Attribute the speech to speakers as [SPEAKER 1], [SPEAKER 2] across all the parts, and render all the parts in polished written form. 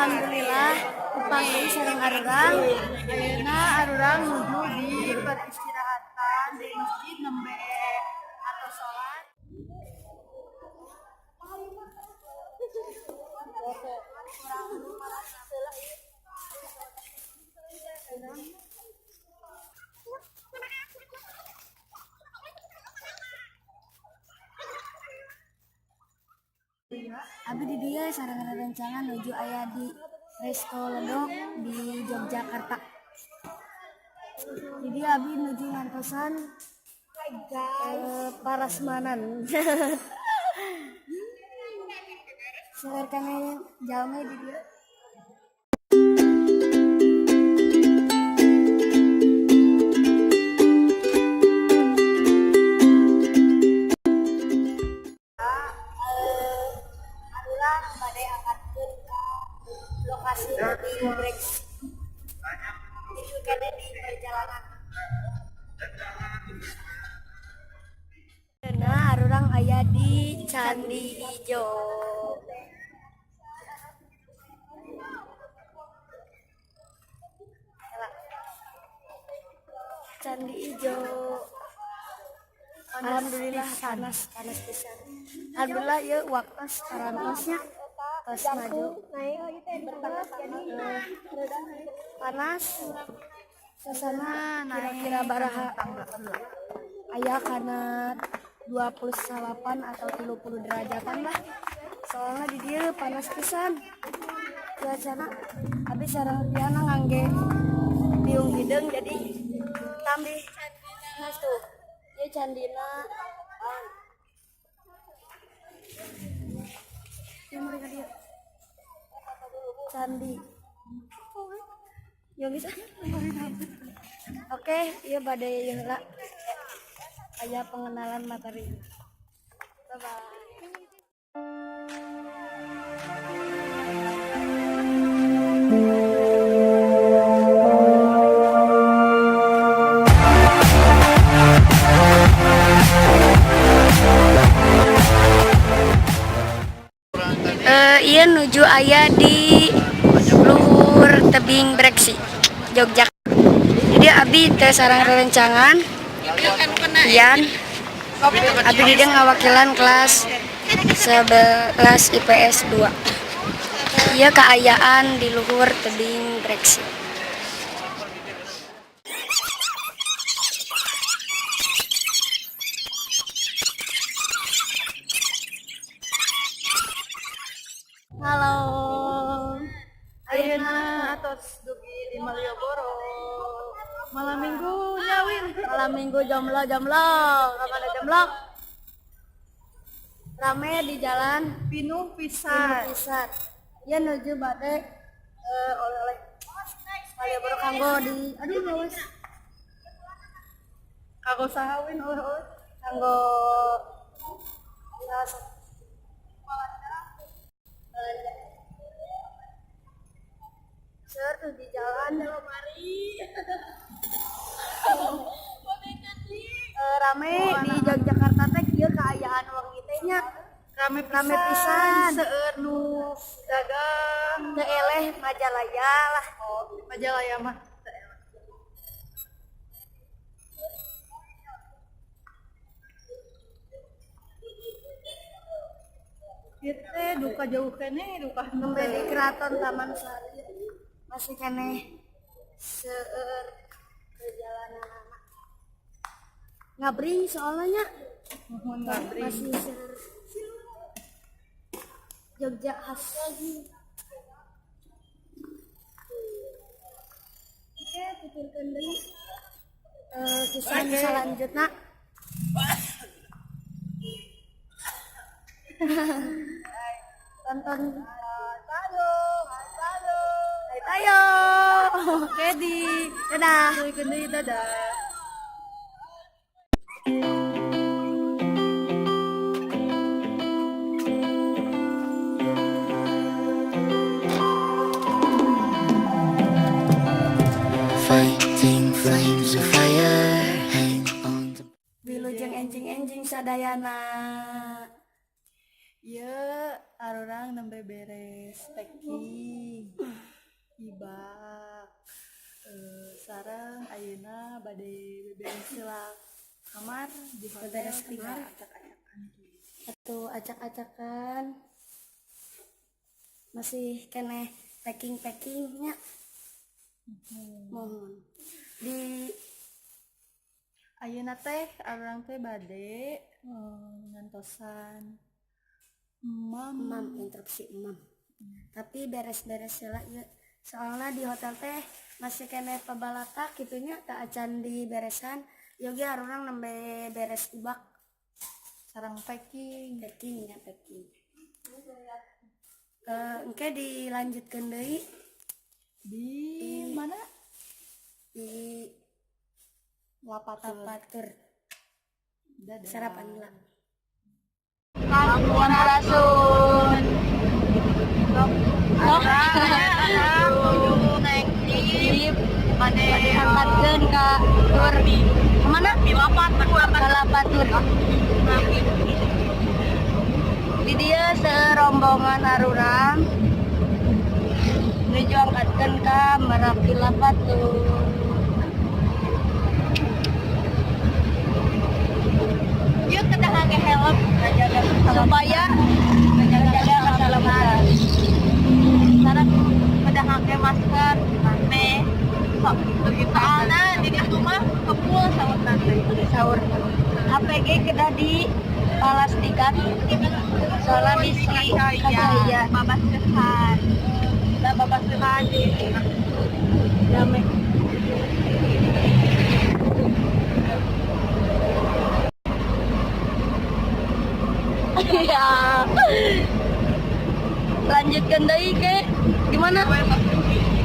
[SPEAKER 1] Alhamdulillah papanggih sareng arurang.
[SPEAKER 2] Ayeuna arurang nuju di peristirahatan di masjid nembe atau sholat.
[SPEAKER 1] Abi di dieu sareng rerencangan nuju aya di Resto Ledok di Yogyakarta. Jadi abi nuju ngantosan parasmanan. Seueur keneh jalmi di dieu. Arurang bade angkatkeun ka lokasi tebing Breksi. Itu keneh di perjalanan. Nah, arurang aya di Candi Ijo. Candi Ijo. Alhamdulillah panas, panas pisan. Alhamdulillah ya waktu tarantosnya tos maju. Panas. Suasana kira-kira baraha aya kana 28 atau 30 derajatan lah. Soalnya di dieu panas pisan. Cuacana habis sareng piana ngangge piung hideung, jadi tambih panas tuh. Ieu candina. Ya, mereka dia. Candi. Ya bisa. Oke, iya bade ieu heula. Aya pengenalan materi. Bye bye. Iya nuju aya di luhur tebing Breksi, Jogja. Jadi abi teh sareng rerencangan Ian, abi di dieu ngawakilan kelas 11 IPS 2. Ieu kaayaan di luhur tebing Breksi. Halo.
[SPEAKER 2] Ayeuna atos dugi di Malioboro. Malam Minggu nyawin.
[SPEAKER 1] Malam Minggu jomblo jomblo, kamana jomblo? Rame di jalan.
[SPEAKER 2] Pinuh pisan.
[SPEAKER 1] Pisan. Ya nuju bade oleh-oleh Malioboro kanggo di, aduh, awas.
[SPEAKER 2] Kanggo saha, Win, oleh-oleh?
[SPEAKER 1] Kanggo salah satu belanja. Seur tuh di jalan.
[SPEAKER 2] Mari.
[SPEAKER 1] Rame di Yogyakarta teh kieu kaayaan wengi teh nya.
[SPEAKER 2] Rame.
[SPEAKER 1] Rame pisan.
[SPEAKER 2] Seueur nu dagang.
[SPEAKER 1] Teu eleh Majalaya lah.
[SPEAKER 2] Oh, Majalaya mah teu eleh. Ieu teh duka jauh keneh, duka.
[SPEAKER 1] Nembe di Keraton Taman Sari masih keneh seueur perjalanan anak ngabring soalnya nya.
[SPEAKER 2] Muhun, ngabring.
[SPEAKER 1] Masih seueur Jogja khas. Oke, tuturkeun deui kisah selanjutnya. Tonton.
[SPEAKER 2] Tayo, tayo.
[SPEAKER 1] Ayo tayo.
[SPEAKER 2] Kedi.
[SPEAKER 1] Dadah.
[SPEAKER 2] Tuluykeun deui, dadah.
[SPEAKER 3] Fighting flames of fire, hang on to
[SPEAKER 1] Wilujeng enjing-enjing sadayana.
[SPEAKER 2] Ieu arurang nembe beres packing ibak, sareng ayeuna bade beberes heula kamar di hotel.
[SPEAKER 1] Beberes
[SPEAKER 2] tinggal
[SPEAKER 1] kamar.
[SPEAKER 2] Acak-acakan.
[SPEAKER 1] Atau acak-acakan, masih keneh packing-packingnya. Mohon di
[SPEAKER 2] Ayeuna teh arurang teh bade ngantosan Mam.
[SPEAKER 1] Mam, interupsi Mam, tapi beres-beres heula ieu, soalnya di hotel teh masih keneh pabalatak gitunya, teu acan diberesan. Yogi arurang nembe beres ibak
[SPEAKER 2] sareng packing.
[SPEAKER 1] Packing ya, packing. Engke dilanjutkan deui.
[SPEAKER 2] Di mana?
[SPEAKER 1] Di
[SPEAKER 2] Lapatur.
[SPEAKER 1] Lapatur.
[SPEAKER 2] Dadah.
[SPEAKER 1] Sarapan lah.
[SPEAKER 2] Sampurasun. Naik jeep bade
[SPEAKER 1] angkatkeun ka tur kemana? Ke Lapatur. Di dieu serombongan arurang nuju angkatkeun ka Merapi Lapatur.
[SPEAKER 2] Yuk, kita pakai helm
[SPEAKER 1] supaya menjaga keselamatan.
[SPEAKER 2] Sekarang udah pakai masker meh sok soalnya di ditu mah kebul sama nanti.
[SPEAKER 1] Sahur APG kedah di palastikan soalnya bisi kacaya.
[SPEAKER 2] Babaskehan nah, babaskehan di
[SPEAKER 1] Rame. Ya, lanjutkan deui ke gimana?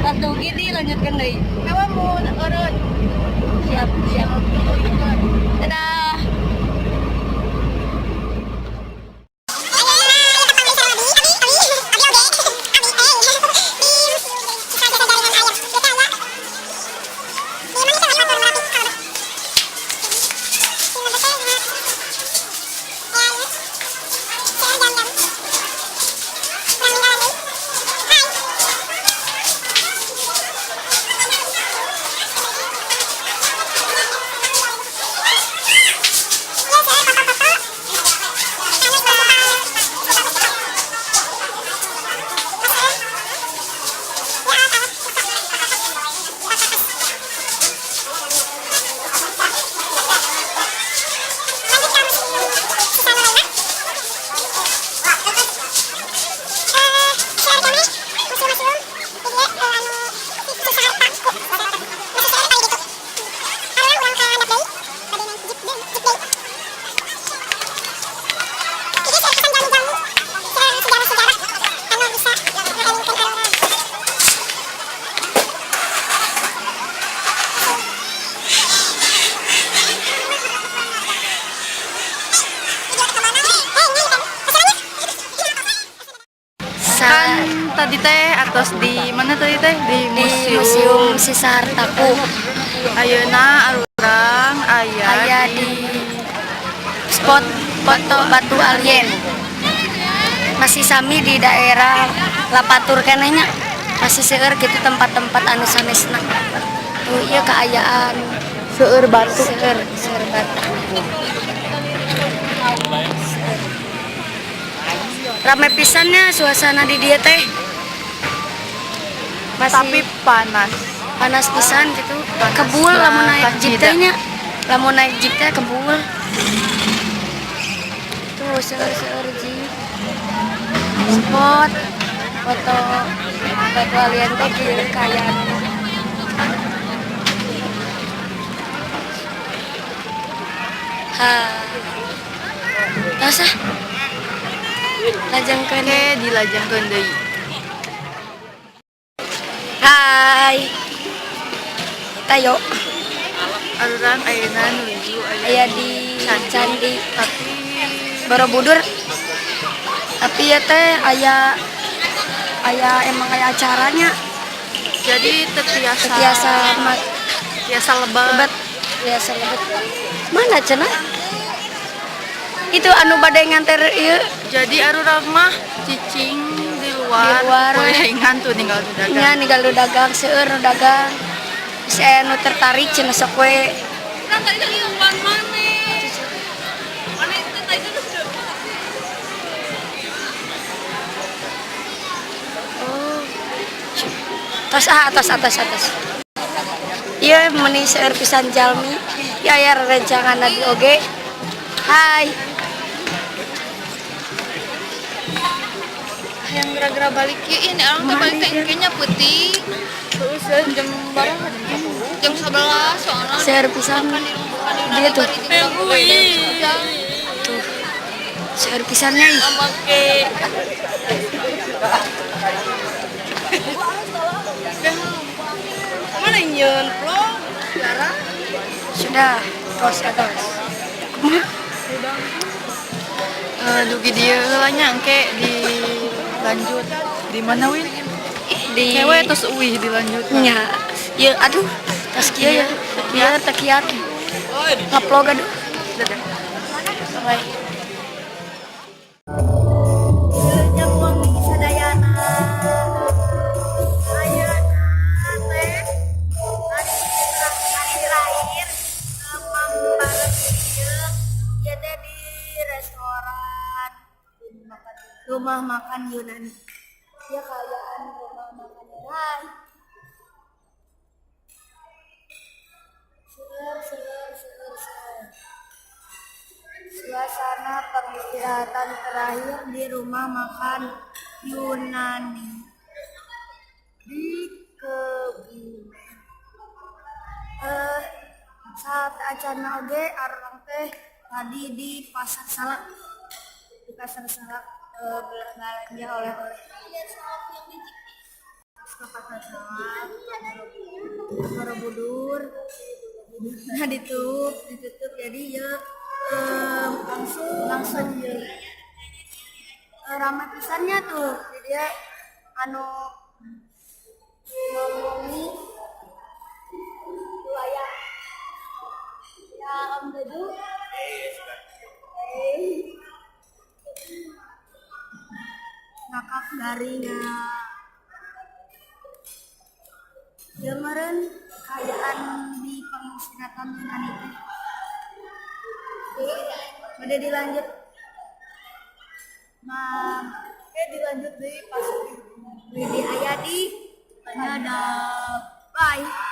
[SPEAKER 1] Satu gini lanjutkan deui.
[SPEAKER 2] Kawan mau urut.
[SPEAKER 1] Siap siap, dadah.
[SPEAKER 2] Kan tadi teh atos di mana tadi teh? Di
[SPEAKER 1] Di
[SPEAKER 2] museum.
[SPEAKER 1] Museum Sisa Hartaku.
[SPEAKER 2] Ayeuna arurang aya
[SPEAKER 1] Aya di spot foto batu alien, masih sami di daerah Lapatur keneh nya, masih seueur gitu tempat-tempat anu sanesna. Tuh, iya, kaayaan
[SPEAKER 2] seueur batu.
[SPEAKER 1] Seueur, seueur batu. Seueur. Rame pisannya suasana di dieu teh, masih
[SPEAKER 2] Tapi panas.
[SPEAKER 1] Panas pisan gitu.
[SPEAKER 2] Panas
[SPEAKER 1] Kebul lamun naik jeep
[SPEAKER 2] kacida.
[SPEAKER 1] Teh nya, lamun naik jeep teh kebul. Tuh, seueur-seueur jeep. Spot foto batu alien teh kieu kaayaan. Ha, tos ah, lajengkeun.
[SPEAKER 2] Oke, dilajengkeun deui.
[SPEAKER 1] Hai, kita yuk.
[SPEAKER 2] Arurang ayeuna nuju
[SPEAKER 1] Aya di candi
[SPEAKER 2] tapi
[SPEAKER 1] Borobudur, tapi ya teh aya aya emang aya acaranya.
[SPEAKER 2] Jadi teu tiasa.
[SPEAKER 1] Tiasa
[SPEAKER 2] tiasa lebet.
[SPEAKER 1] Lebet, biasa lebet. Mana cenah? Itu anu bade nganter ieu.
[SPEAKER 2] Jadi arurang mah cicing di luar.
[SPEAKER 1] Di luar.
[SPEAKER 2] Gorengan tuh tinggal di dagang.
[SPEAKER 1] Nya ninggal nu dagang, seueur nu dagang. Bisa aya nu tertarik cenah sok we.
[SPEAKER 2] Kan tadi tadi umpan mana? Mana itu tadi itu sudah.
[SPEAKER 1] Oh. Tos ah, atas atas atas. Iya meni seueur pisan jalmi. Ya aya rerencangan lagi oge. Hai.
[SPEAKER 2] Yang gara-gara balik ya ini orang tuh balik teh kayaknya putih. Terus jam berapa? Jam 11 soalnya.
[SPEAKER 1] Seueur pisan. Dia tuh. Tuh. Seueur pisannya ih.
[SPEAKER 2] Oke. Mana nyeun vlog? Lara?
[SPEAKER 1] Sudah, tos atas. Kumaha?
[SPEAKER 2] Dugi dia heula nya engke dilanjut. Di mana Win?
[SPEAKER 1] Di
[SPEAKER 2] Cewek terus uih dilanjut.
[SPEAKER 1] Nya. Ya aduh, tos kieu ya. Kieu teh kieu. Ngupload aduh.
[SPEAKER 2] Dadah.
[SPEAKER 1] Bye. Jam wengi sadayana. Ayeuna teh hari terakhir mambareng ieu ieu teh di restoran rumah makan Yunani. Ya kaayaan rumah makan Yunani. Seueur seueur seueur seueur. Suasana peristirahatan terakhir di rumah makan Yunani di Kebumen. Eh, saat acara oge arurang teh tadi di Pasar Salak. Di Pasar Salak belanja oleh-oleh. Terus ke Pasar Salak, Borobudur. Nah ditutup, ditutup jadi ya langsung langsung ya. Ramai pisannya tuh. Jadi dia anu ngomongi dua ya. Ya Om Dedu. Hey. Ngakak garingnya. Ya meren kaayaan di pengistirahatan Yunani teh. Udah dilanjut. Nah,
[SPEAKER 2] Oke dilanjut di pas
[SPEAKER 1] Widi Ayadi. Dadah. Bye.